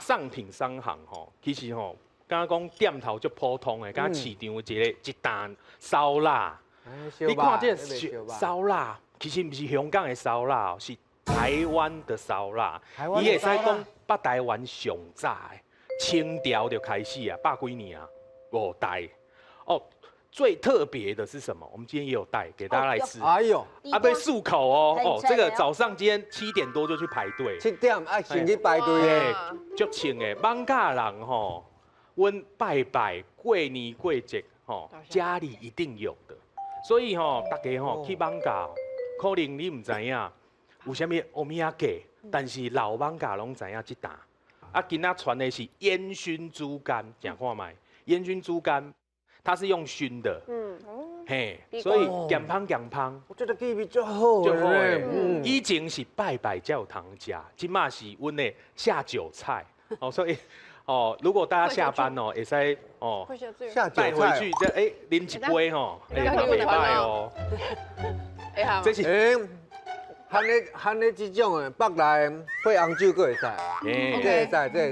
上品商行吼，其實吼，敢若講店頭足普通的，敢若市場一个一擔燒臘。你看這個燒臘，其實毋是香港的燒臘，是台灣的燒臘。伊會使講北台灣上早的，清朝就開始啊，百幾年啊，五代。哦，最特別的是什麼？我們今天也有帶給大家來吃。哎呦，啊，欲漱口哦，哦，這個早上今天7點多就去排隊。7點啊，先去排隊的。足穿的，艋舺人吼，阮拜拜過年過節吼，家裡一定有的。所以吼，大家吼去艋舺，可能你毋知影有啥物歐米亞給，但是老艋舺攏知影這擔。啊，今仔傳的是煙燻豬肝，食看覓？煙燻豬肝，它是用燻的，嘿，所以健芳健芳。我覺得氣味足好，足好的。以前是拜拜才有通食，這馬是阮的下酒菜。哦，所以哦，如果大家下班哦，會使哦帶回去，這哎啉一杯吼，哎袂䆀哦。這是欸，含咧含咧這種的，北來配紅酒閣會使，這會使，這會